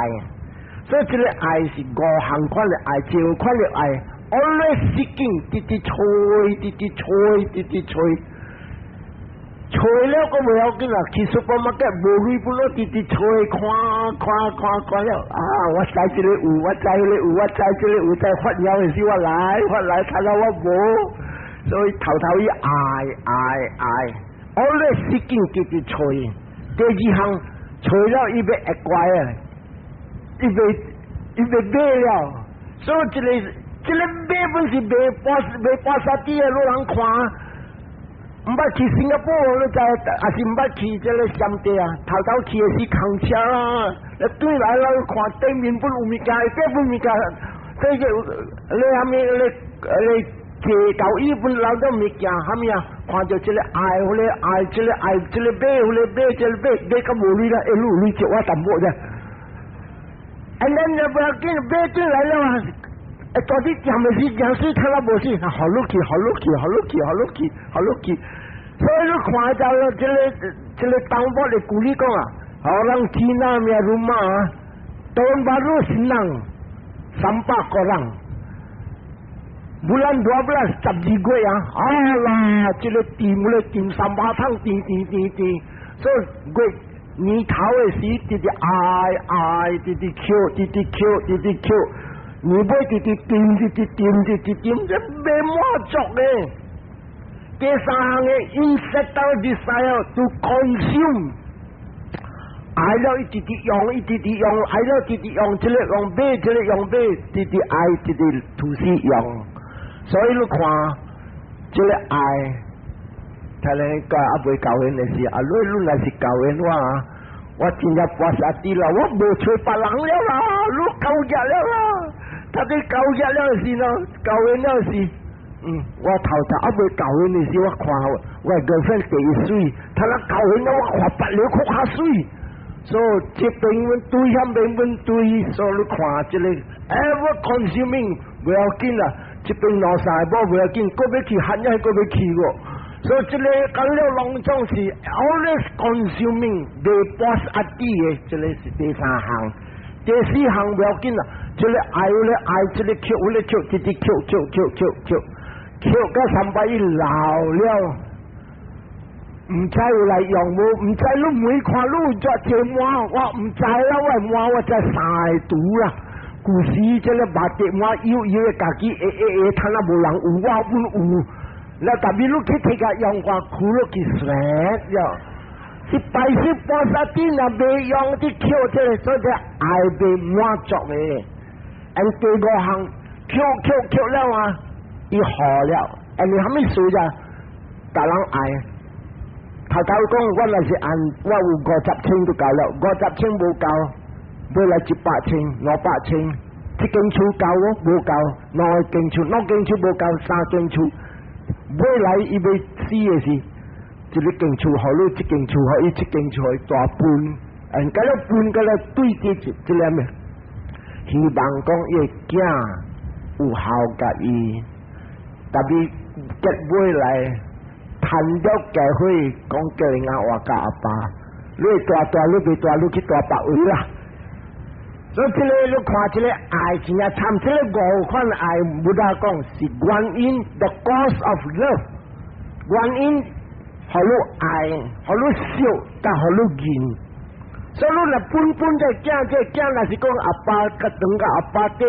所以這個愛是五項款的愛，一款的愛，always seeking，直直揣，直直揣，直直揣。揣了閣袂要緊啦，去 supermarket 無鐳本咯，直直揣看看看看了，啊！我知這個有，我知彼個有，我知這個有，在發枵的時我來發來，睇到我無，所以頭頭伊愛愛愛，always seeking 直直揣。第二項揣了伊欲會乖啊，伊欲買了，所以這個買本是賣半賣半殺啲的，老人看。毋捌去新加坡，你知，抑是毋捌去這个暹地啊？頭頭去的是空車啦，你轉來了看對面本有物件，這本物件，這個你啥物你你坐交椅本留到物件，啥物啊？看著這個愛，彼個愛，這個愛，這個買，彼個買，這個買，買較無鐳啦，一路鐳借我淡薄啫。And then 不要緊，買轉來了啊！欸，到底鹹的是鹹水，睇了無水，好 lucky，好 lucky，好 lucky，好 lucky，好 lucky。所以你看到了這個當某的鼓勵講啊，orang Cina punya rumah tahun baru senang sampah korang bulan 12 12月啊，啊啦，這個甜咧甜三百桶甜甜甜甜，所以月年頭的時直直愛愛，直直抾，直直抾，直直抾。年尾直直掂，直直掂，直直掂，這袂滿足的。第三項的 insatiable desire to consume，愛了一直直用，一直直用，愛了一直用，這個用買，這個用買，直直愛，直直吐死用。所以你看，這個愛，睇咧個猶未交緣的時，啊，你你若是交緣我，我真正跋殺啲啦，我無揣別人了啦，你夠額了啦。他哋交額了時咯，交緣了時，我頭頭猶未交緣的時，我看我 girlfriend 第一媠，他若交緣了，我看別個較媠，所以這邊阮對遐邊阮對，所以你看這個 ever consuming 不要緊啦，這邊兩三個某不要緊，閣欲去漢遐閣欲去喎，所以這個講了攏總是 always consuming 袂跋殺啲的，這個是第三項，第四項不要緊啦。這個愛咧愛，這個抾咧抾，直直抾抾抾抾抾，抾到三擺伊老了，毋知有來用無？毋知你每看你有遮這滿，我毋知啦，我滿我才三個櫥啦。舊時這個目的滿油油的，家己會會會，趁啊無人有，我阮有。那特別你去摕個用看，苦落去算了。是白色菩薩頂若袂用，佇抾這個，所以愛袂滿足的。按第五項，抾抾抾了啊，伊好了，按你啥物事咋？逐人愛。頭頭講，我若是按我有50千就夠了，50千無夠，欲來100千、200千，一間厝夠無？無夠，兩間厝，兩間厝無夠，三間厝，尾來伊欲死的是，一個間厝予你，一間厝予伊，一間厝予伊大分，按甲了分甲了對佇這這個咩？希望講伊的囝有孝佮伊，特別結尾來趁著機會講叫人活佮阿爸，你大大你袂大，你去大別位啦。所以這個你看這個愛真正參這個五款愛，Buddha 講是原因，the cause of love，原因予你愛，予你惜，佮予你認。所以你若本本這囝這囝，若是講阿爸較長佮阿爸底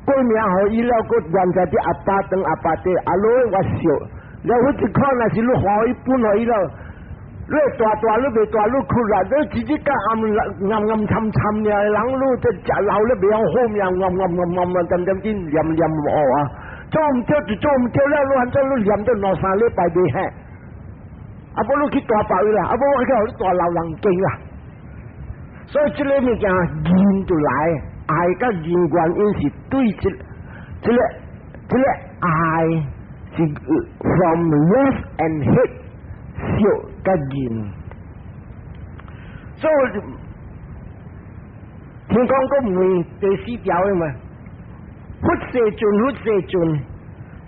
過命予伊了，閣原在佇阿爸當阿爸底，啊，你我惜，了我一看若是你歡喜分予伊了，你大大你袂大，你哭啦，你直直甲暗暗暗沉沉爾的人，你這食老了袂曉好命，暗暗暗暗暗點點點念念哦啊，做毋對就做毋對了，你反正你念咗兩三禮拜袂醒，啊無你去大別位啦，啊無我去予你蹛老人間啦。所以這個物件認就來，愛佮認原因是對這個愛是 from love and hate 惜佮認。所以天公閣問第四條的嘛，佛世尊，佛世尊，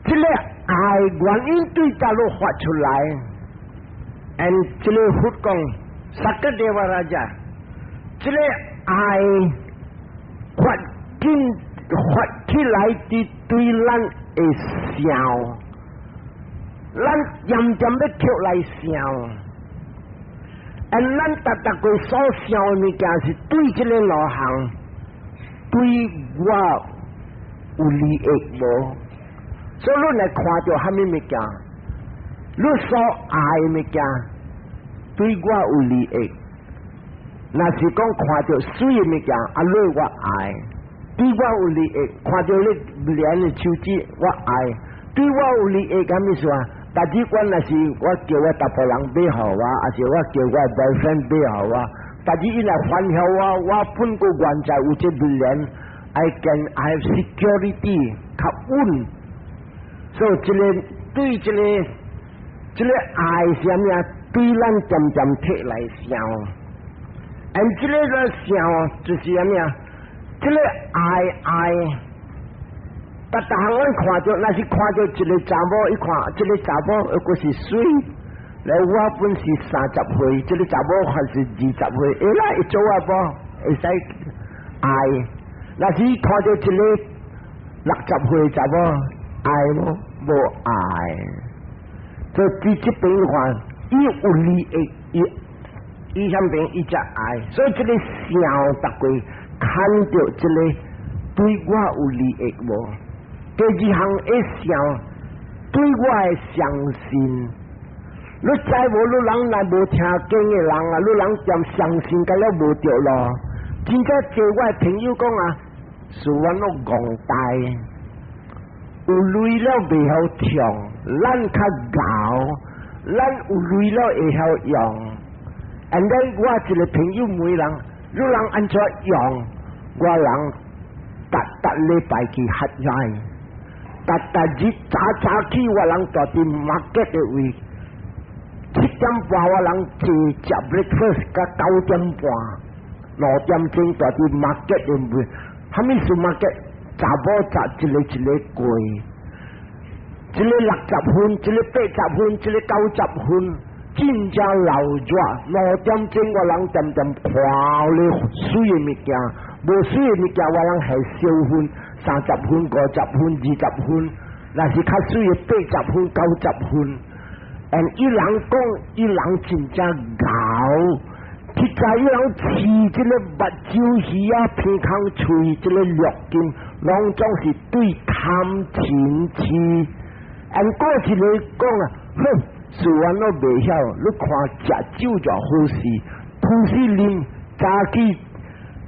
這個愛原因對佗落發出來？And 這個佛講，Sakkadevaraja，這個愛發緊發起來的對咱會想，咱漸漸欲跳來想。And 咱逐逐個所想的物件是對這個兩項，對我有利益無？所以你來看著蝦米物件，你所愛的物件對我有利益。若是講看著媠的物件，啊，你我愛，對我有利益。看著你連的手指，我愛，對我有利益，啥物事啊？但是我若是我叫我查埔人買予我，抑是我叫我 boyfriend 買予我，但是伊若歡喜我，我本過原在有這面，I can I have security 較穩。所以這個對這個愛是啥物啊？對咱漸漸提來想，and 這個個想就是啥物啊？這個愛愛。逐逐項阮看著，若是看著一個查某，伊看這個查某猶閣是媠，來我本是30歲，這個查某還是20歲，會啦會做啊無？會使愛。若是看著一個60歲查某，愛無？無愛。所以佇這邊看，伊有利益，伊伊向邊伊才愛，所以這個想逐個看著這個對我有利益無？第二項會想對我會相信，你知無？你人若無聽經的人啊，你人踮相信甲了無著咯。真正濟我的朋友講啊，是阮攏戇呆，有鐳了袂曉創，咱較𠢕，咱有鐳了會曉用。And then 我一個朋友問人，你人按怎用？我人逐逐禮拜去合齋。逐逐日早早起，我人蹛佇 market 的位，7點半我人坐食 breakfast，到9點半，6點鐘蹛佇 market 的位。啥物是 market？查某十一個一個過，一個60分，一個80分，一個90分，真正鬧熱。6點鐘我人恬恬看咧媠的物件，無媠的物件我人係小分。30分、50分、20分，若是較媠的80分、90分。And 伊人講，伊人真正𠢕，實在伊人飼這個目睭魚仔、鼻孔喙這個六根，攏總是對貪嗔痴。And 過一個講啊，哼，事阮攏袂曉，你看食酒就好勢，開始啉，早起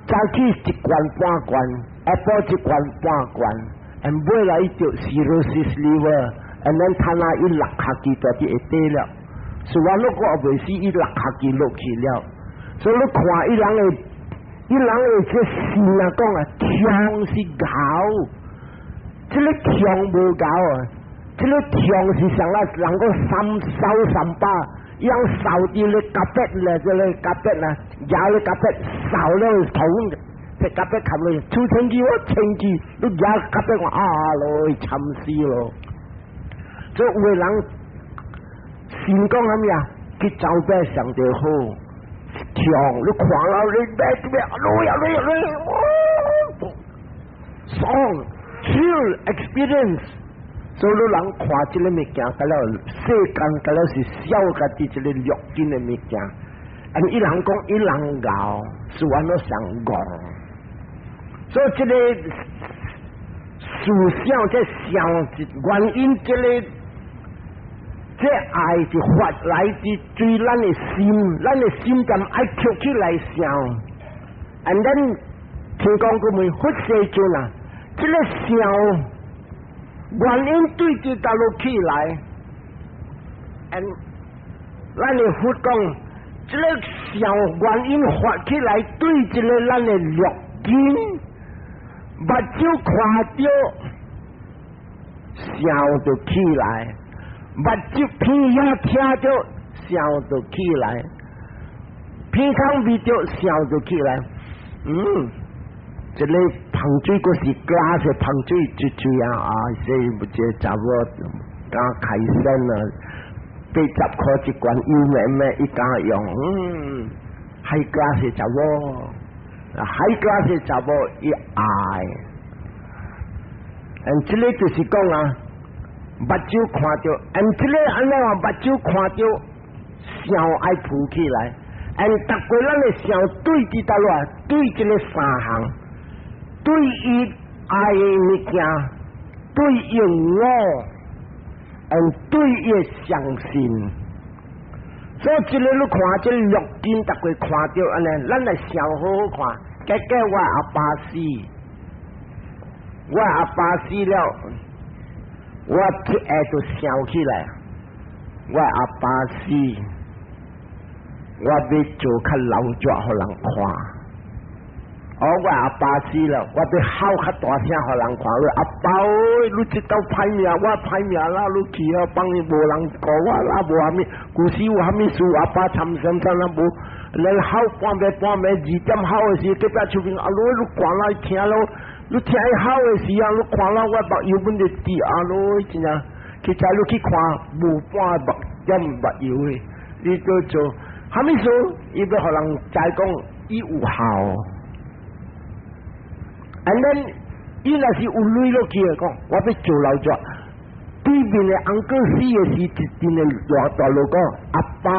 早起一罐半罐。下晡一罐半罐，and 尾來伊著 cirrhosis liver，and then 他那伊落下去就佇下底了。是話你看袂死，伊落下去落去了。所以你看伊人的，伊人的這心啊講啊，強是𠢕，這個強無𠢕啊，這個強是啥啊？人講三掃三把，伊人掃佇咧 carpet 咧，這個 carpet 啊，壓咧 carpet 掃了頭。隻 carpet 冚落，出清氣我清氣，你壓 carpet 我啊囉，慘死咯！所以有的人心講啥物啊？去走邊上就好，強你看了你咩咩，來呀來呀來，爽，feel experience。所以你人看這個物件，甲了世間，甲了是痟家己這個六根的物件。啊，伊人講伊人𠢕，是按怎上戇。所以這個思想這想原因，這個這愛是發來自對咱的心，咱的心就愛抾起來想。And then 天公閣問佛世尊啊，這個想原因對佇佗落起來？And 咱的佛講，這個想原因發起來對這個咱的六根。目睭看著，想就起來；目睭鼻仔聽著，想就起來。鼻空聞著想就起來，這个香水閣是 glass 的香水，水水啊啊！這這查某敢開身啊，80塊一罐，油咩咩伊敢用，high class 的查某，high class 的查某伊愛，嗯，這个就是講啊，目睭看著，嗯，這个按怎話目睭看著，想愛浮起來，嗯，逐個咱的想對佇佗落，對這个三項。對伊愛的物件，對伊我，嗯，對伊相信。所以這个你看，這个六根逐個看著按呢，咱來想好好看。結果我阿爸死，我阿爸死了，我一下就想起來，我阿爸死，我欲做較老拙予人看。哦，我阿爸死了，我欲哭較大聲予人看。阿爸喂，你這兜歹命，我歹命啦，你去啊，放伊無人顧我啦，無蝦米，舊時有蝦米事，阿爸參參參啦無，你哭半暝半暝2點哭的時，隔壁厝邊阿羅你看來聽咯，你聽伊哭的時啊，你看啦，我目油本就滴阿羅真正，其實你去看無半目點目油的，你都做蝦米事？伊欲予人知講伊有孝。And then，伊若是有鐳落去的講，我欲做老拙。對面的 uncle 死的時，一陣的大大路講，阿爸，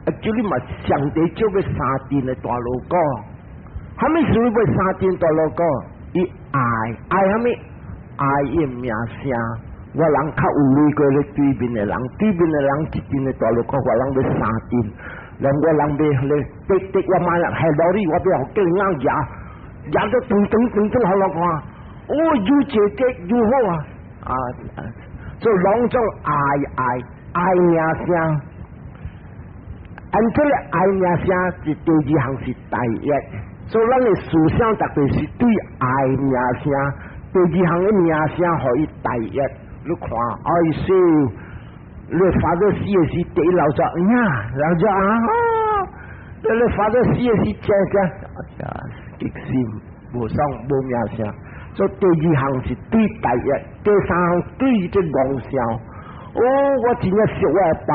啊，這裡嘛上帝借欲三陣的大路講，蝦米事欲三陣大路講？伊愛愛蝦米？愛伊名聲。我人較有鐳過咧對面的人，對面的人一陣的大路講，我人欲三陣，人我人欲咧，滴滴我買啦，係老李，我欲予叫人舉。舉到噔噔噔噔好來看，哦，又姐姐又好啊！啊，所以攏總愛愛愛名聲，按這个愛名聲是第二項是第一，所以咱的思想特別是對愛名聲，第二項的名聲予伊第一。你看，愛死，你 father 死的時第一老說呀，老說啊，你 father 死的時正正，啊，激心無爽無名聲。所以第二項是對第一，第三項對這戇笑。哦，我真正惜我阿爸，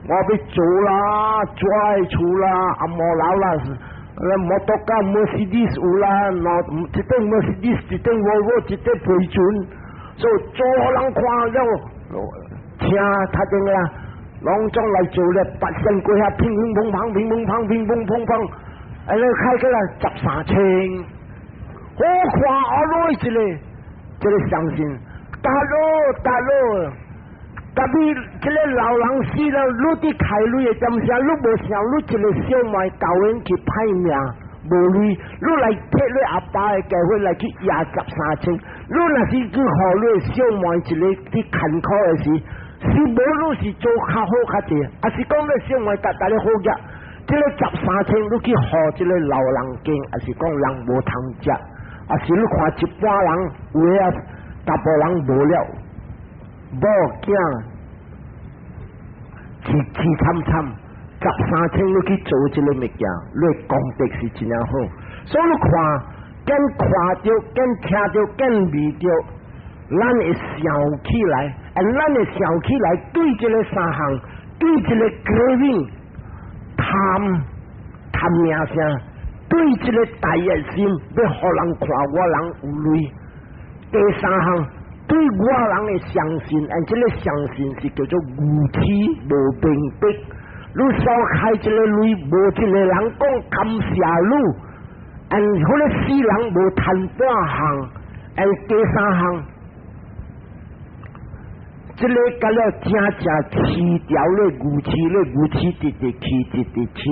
我欲做啦，住厝啦，阿毛老啦，摩托車 Mercedes 有啦，一頂 Mercedes，一頂 Volvo，一頂飛船，所以做予人看了，車他點啦，攏總來做咧，八仙過遐，乒乒乓乓，乒乒乓，乒乒乓乓，哎，你開起來13千。好看阿羅一個，這个相信，大佬大佬，特別這个老人死了，你佇開鐳的點聲，你無想你一個小妹教𪜶去歹命，無鐳，你來摕你阿爸的家伙來去壓13千，你若是去予你的小妹一個佇艱苦的時，是無你是做較好較濟，抑是講你小妹逐逐咧好額，這个十三千你去予這个老人家，抑是講人無通食？啊是你看一般人有的啊，大部人無了，某囝凄凄慘慘，十三千你去做這个物件，你的功德是真正好。所以你看，見看著，見聽著，見聞著，咱會想起來，啊，咱會想起來，對這个三項，對這个 craving 貪貪名聲。對這个大業心，欲予人看我人有鐳。第三項，對我人的相信，按這个相信是叫做愚痴無明白。你所開這个鐳，無一个人講感謝你，按彼个死人無趁半項，按第三項，這个甲了正正飼掉咧愚痴咧愚痴，直直去直直深。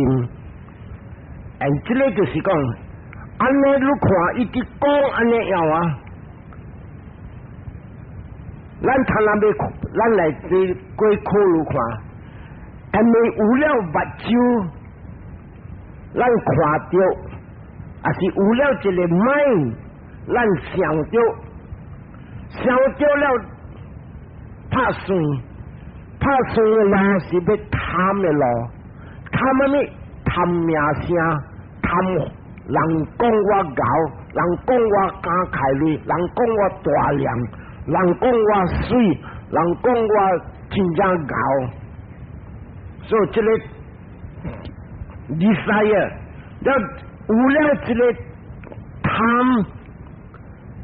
按這个就是講，按呢你看伊直講按呢樣啊，咱睇咱欲，咱來這過考慮看，因為有了目睭，咱看著，抑是有了一个 mind，咱想著，想著了拍算，拍算的路是欲貪的路，貪啥物？貪貪名聲，貪人講我𠢕，人講我敢開鐳，人講我大量，人講我媠，人講我真正𠢕，所以這個 desire，了有了這個貪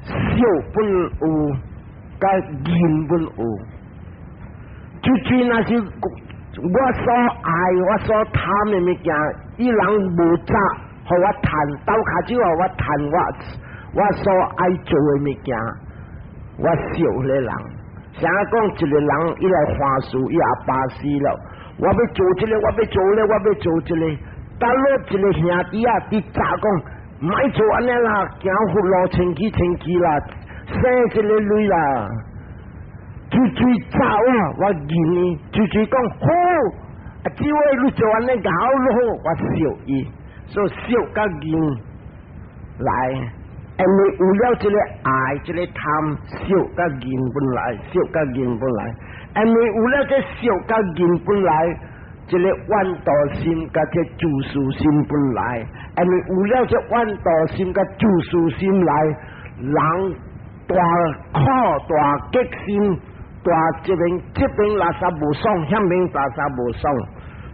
惜本有，佮見本有，就算若是我所愛、我所貪的物件，伊人無早予我趁，鬥跤手予我趁我所愛做的物件，我惜彼個人。啥講一個人伊來還事，伊阿爸死了，我欲做這個，我欲做咧，我欲做這個。等落一個兄弟仔，佇早講，莫做按呢啦，行佛路清氣清氣啦，省這個鐳啦。最最早啊，我見伊，最最講好，啊，這位你做按呢𠢕好，我惜伊，所以惜佮見來，因為有了這個愛，這個貪，惜佮見本來，惜佮見本來，因為有了這惜佮見本來，這個怨妒心佮這自私心本來，因為有了這怨妒心佮自私心來，人大苦大激心。大這邊這邊垃圾無爽，遐邊垃圾無爽，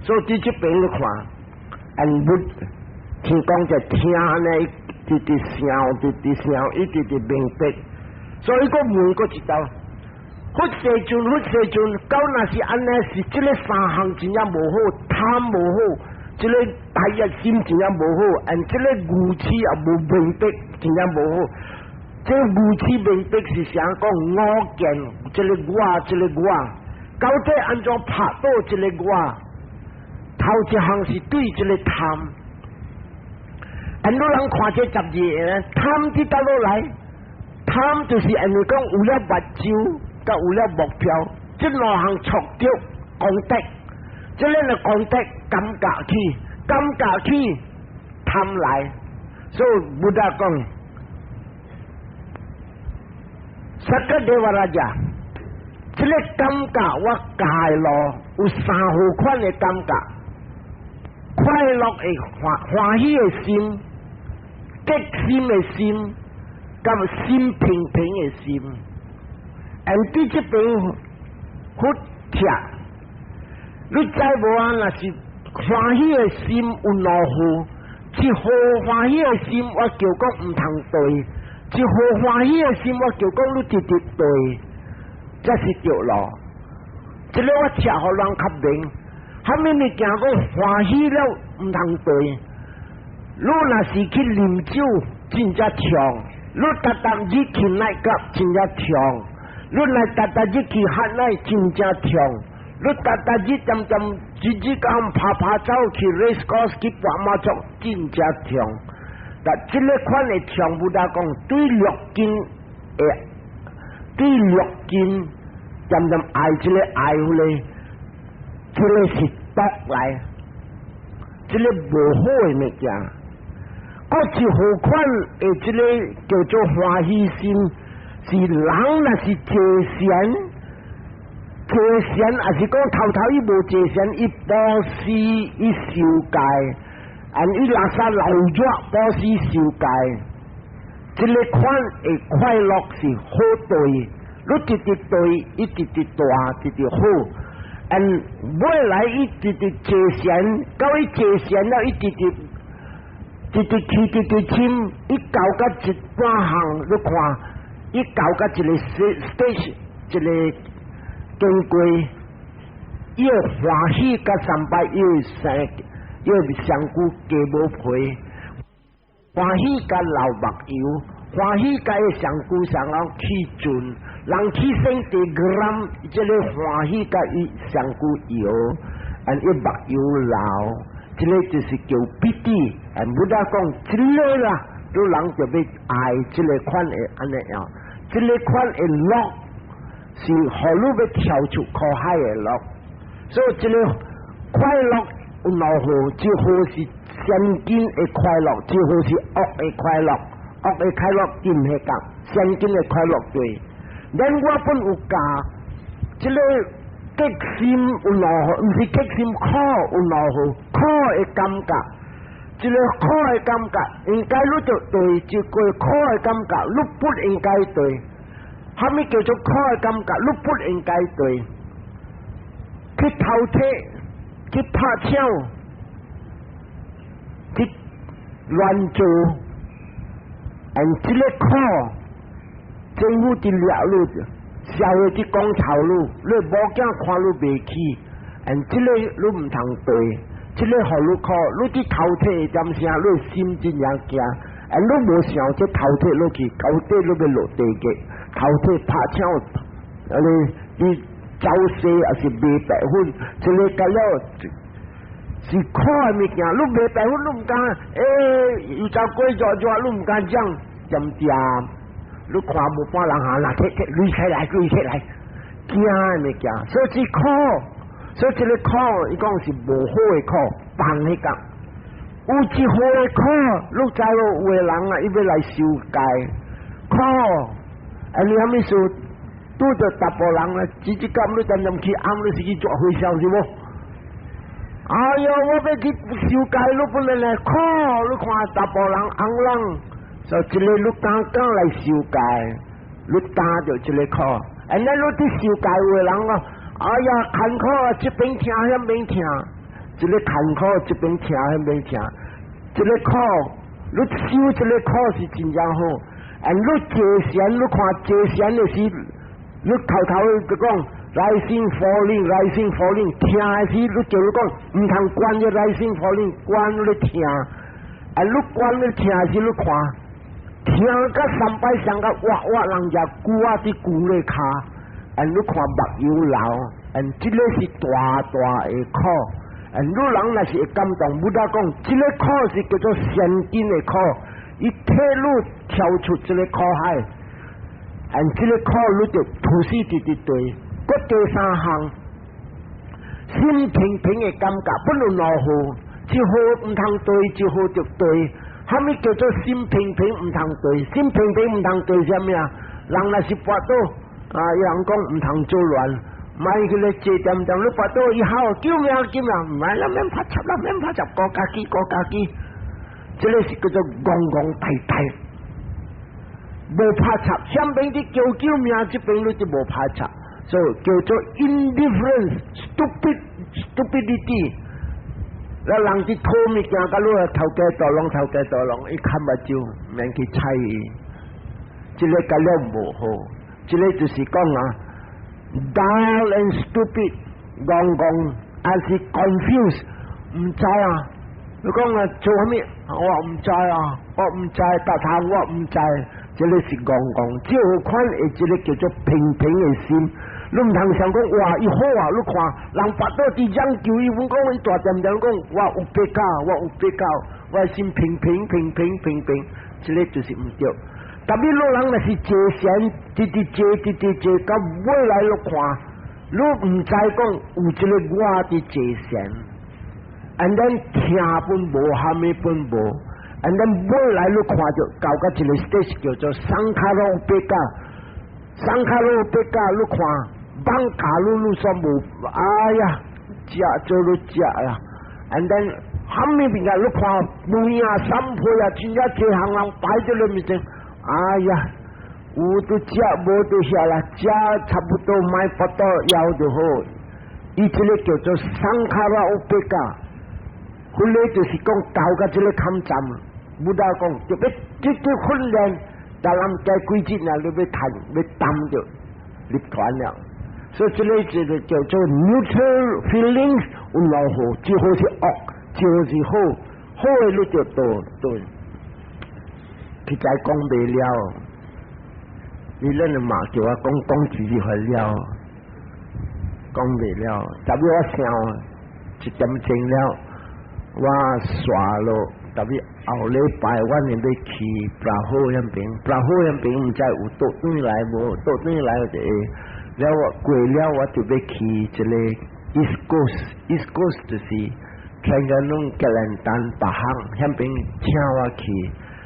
所以佇這邊你看，按不聽講就聽呢，直直想，直直想，一直直明白。所以閣問過一道，佛世尊，佛世尊，到若是按呢，是這个三項真正無好，貪無好，這个大欲心真正無好，按這个愚癡也無明白，真正無好。這愚癡明白是啥講我見，這个我，這个我，到底按怎拍倒這个我？頭一項是對這个貪，很多人看這12個貪佇佗落來？貪就是因為講有了目睭，佮有了目標，這兩項觸著功德，這個功德感覺起，感覺起貪來，所以 Buddha 講。Sakadevaraja，這个感覺我快樂有三號款的感覺，快樂的歡歡喜的心，激心的心，佮心平平的心。而佇這邊佛聽，你知無啊？若是歡喜的心有兩號，一號歡喜的心，我叫講毋通對。一號歡喜的心，我就講你直直對，這是對咯。這個我切予人較明，蝦米物件講歡喜了毋通對。你若是去啉酒，真正痛；你逐逐日去 night club，真正痛；你來逐逐日去喝奶，真正痛；你逐逐日恬恬日日講拍拍走去 race course 去跋馬場，真正痛。但這個款的痛，Buddha 講對六根的，對六根恬恬愛這個愛彼个，這個是毒來，這個無好的物件。閣一號款的這個叫做歡喜心，是人若是坐禪，坐禪，抑是講頭頭伊無坐禪，伊布施伊受戒。按伊垃圾流熱布施受戒，這个款的快樂是好對，你直直對，伊直直大，直直好。按尾來伊直直坐禪，到伊坐禪了，伊直直直直去直直深，伊到甲一半項，你看，伊到甲一个 stage，一个經過，伊會歡喜佮三擺，伊會生。伊身軀雞無皮，歡喜佮流目油，歡喜佮伊身軀上後氣盡，人氣生佇 gram，這个歡喜佮伊身軀油，按伊目油流，這个就是叫 piti。按 Buddha 講，這个啦，都人就欲愛這个款的按呢樣，這个款的樂是予你欲跳出苦海的樂，所以這个快樂有兩號，一號是善根的快樂，一號是惡的快樂，惡的快樂對毋係講，善根的快樂對。咱我本有教，這个激心有兩號，毋是激心苦有兩號，苦的感覺，這個苦的感覺應該你就對這個苦的感覺，你不應該對。啥物叫做苦的感覺？你不應該對。去偷提，去拍槍，去亂做，and 這個苦，政府佇掠你，社會佇講臭你，你某囝看你袂起，and 這個你毋通對，這個予你苦，你佇偷提點聲，你心真正驚，and 你無想這偷提落去，到底你欲落地獄，偷提拍槍，啊你你走私抑是賣白粉，這個甲了是苦的物件，你賣白粉你毋敢，欸，油炸粿熱熱你毋敢講，點點？你看無半人行，拿摕摕擂起來，擂起來，驚的物件，所以是苦，所以這個苦，伊講是無好的苦，放彼個。有一好的苦，你知無？有的人啊，伊欲來受戒苦，啊，你啥物事？拄著查埔人啊，直直講你恬恬去暗，你是去做和尚是無？哎喲，我欲去受戒，你不能來苦，你看查埔人尪人。所以這個你敢敢來受戒，你擔著這個苦。哎，那你佇受戒有的人哦，哎呀，艱苦啊，這邊聽彼邊聽，這個艱苦這邊聽彼邊聽，這個苦，你受這個苦是真正好。哎，你坐禪，你看坐禪的時，你頭頭就講 rising falling rising falling，聽的時你就你講毋通觀這 rising falling，觀你聽。啊，你觀你聽時你看。聽甲三擺上甲活活人食龜仔佇龜咧跤，and 你看目油流，and 這個是大大的苦，and 你人若是會感動，Buddha 講，這個苦是叫做善根的苦，伊替你跳出這個苦海，and 這個苦你就吐死佇佇對。閣第三項，心平平的感覺，不論如何，一號毋通對，一號就對。啥物叫做心平平毋通對？心平平毋通對啥物啊？人若是跋倒啊，有人講毋通做亂，莫去咧坐恬恬，你跋倒以後救命救命，毋愛啦，免拍插啦，免拍插，顧家己顧家己，這個是叫做戇戇呆呆，無拍插。上邊佇叫救命，這邊你就無拍插，所以叫做 indifference，stupid stupidity。那人佇討物件，佮你頭家大龍，頭家大龍，伊看目睭，免去睬伊。這個佮了無好，這個就是講啊，dull and stupid，戇戇，還是 confused，毋知啊。你講啊，做啥物？我毋知啊，我毋知，逐項我毋知。這個是戇戇，這款的這個叫做平平的心。你毋通想講哇，伊好啊！你看人跋倒佇嚷求伊，阮講伊大恬恬講，我有比較，我有比較，我心平平平平平平，這個就是毋對。特別老人若是坐禪，直直坐，直直坐，到尾來你看，你毋知講有這個我佇坐禪，and then 聽本無，蝦米本無，and then 尾來你看著到到一個 stage 叫做 saṅkhāra upekkhā，saṅkhāra upekkhā，你看。放假你你煞無，哎呀，食做你食啦，and then 蝦米物件你看飯啊、三批啊，真正這項人擺佇你面前，哎呀，有就食，無就遐啦，食差不多莫腹肚枵就好。伊這個叫做 saṅkhāra upekkhā，訓練就是講到甲這個坎站，Buddha 講就欲積極訓練，但人加幾日啊，你欲談欲擔著入團了。所以這個這個叫做 neutral feelings 有兩好，一號是惡，一號是好，好的你就對對。實在講袂了，你恁嘛叫我講講幾句話了，講袂了。特別我想一點鐘了，我煞咯。特別後禮拜我呢欲去布拉好彼邊，布拉好彼邊毋知有倒轉來無？倒轉來就會了我過了，我就欲去這個 East Coast，East Coast 就是 Terengganu 吉蘭丹巴行彼邊請我去，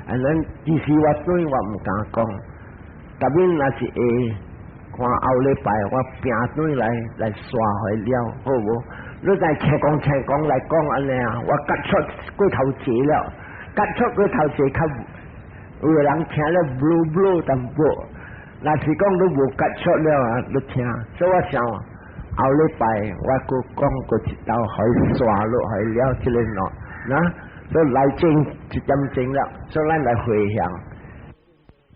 啊，咱其實我轉我毋敢講，特別若是會，看後禮拜我拼轉來來刷開了，好無？你再斜講斜講來講按呢啊，我割出過頭濟了，割出過頭濟較有個人聽了 blue blue 淡薄，若是講你無割出了啊，你聽，所以我想後禮拜我閣講過一道可以刷落去了，這個喏，嗱，所以來正一點鐘了，所以咱來回向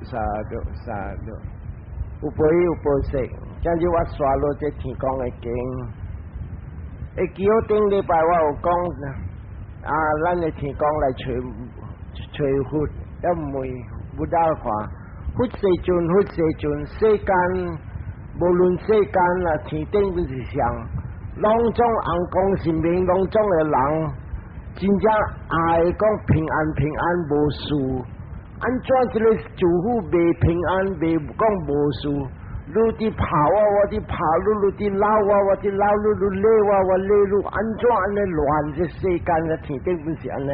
，Sadhu sadhu，有報有報識，今日我刷落這天公的經。會記好頂禮拜我有講啊，咱的天公來揣揣佛，要問 Buddha 話，佛世尊，佛世尊，世間無論世間啊，天頂抑是啥，攏總尪公神明，攏總的人，真正愛講平安平安無事。按怎這个政府袂平安，袂講無事？你佇拍我，我佇拍你；你佇鬧我，我佇鬧你；你鬧我，我鬧你。按怎按呢亂這世間啊？天頂本是按呢？